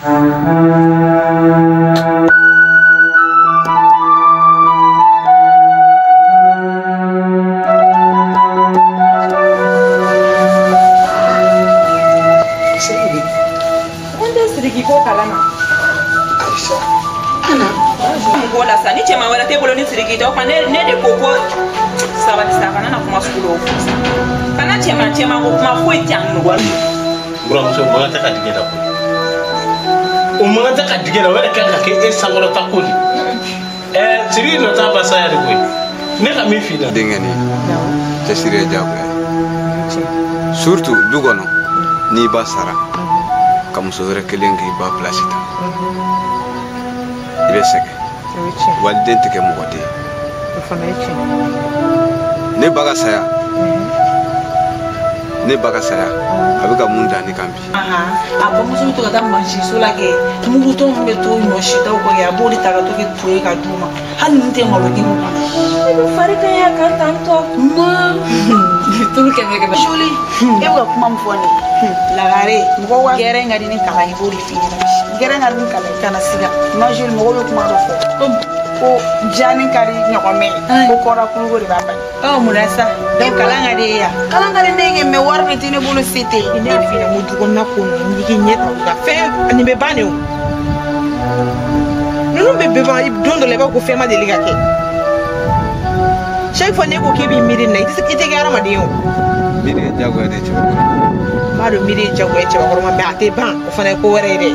Sidiki ko kalama. Aisha. Ana. Ko la sa ni cɛman wɛrɛ t'e bolo ni Sidiki tɛ o kuma ne de ko ko sabali sa kana na kuma sugu dɔw fɔ sa. Kana cɛman ko kuma foyi tɛ an nɔgɔ. Buramuso mankan tɛ ka dingɛ la koyi. O mankan tɛ ka dingɛ la o yɛrɛ kan ka kɛ e sankɔrɔta ko de. Ɛɛ Sidiki nɔ t'a ba saya de koyi. Ne ka min f'i ɲɛna. Denkɛ nin cɛsiri ye diyagoya ye. Surtout du kɔnɔ n'i ba sara. Ka muso wɛrɛ kelen k'i ba place ta. I bɛ sɛgɛn. Waliden tɛ kɛ mɔgɔ den ye. Ne ba ka saya. Ne ba ka saya. A bɛ ka mun da ne kan bi. A bamuso bɛ to ka taa mansinso la kɛ mugutɔ min bɛ to ɲɔ sitaw kɔ kɛ a b'o de ta ka to kɛ to ye ka d'u ma hali ninnu tɛ malo kelen ma. Ne bɛ fari ka ɲi a kan tantɔ. Ma tulu kɛmɛ kɛmɛ. Joli e bɛ ka kuma min fɔ nin ye lagare mɔgɔw ka gɛrɛn ka di ni kalan ye i b'o de f'i ɲɛna gɛrɛn ka di ni kalan ye kana siga ma Joli mɔgɔw bɛ kuma dɔ fɔ ko jaani ka di ɲɔgɔmɛ ko kɔra kuluko de b'a bali. Ɔ mun na sa donc kalan ka di e ye kalan ka di ne ye mais wari de tɛ ne bolo se tɛ yen. Ne y'a f'i ɲɛna ko du kɔnɔna ko ninnu n'i k'i ɲɛ ta u kan fɛn nin bɛ ban de o. Ninnu bɛ bɛɛ ban don dɔ la i b'a fɔ ko fɛn ma deli ka kɛ. Chaque fois ne ko k'e b'i miiri nin na i tɛ kɛ hadamaden ye o. Miiri ye diyagoya de ye cɛbakɔrɔ. N b'a dɔn miiri ye diyagoya ye cɛbakɔrɔ ma mais a tɛ ban o fana ye ko wɛrɛ ye dɛ.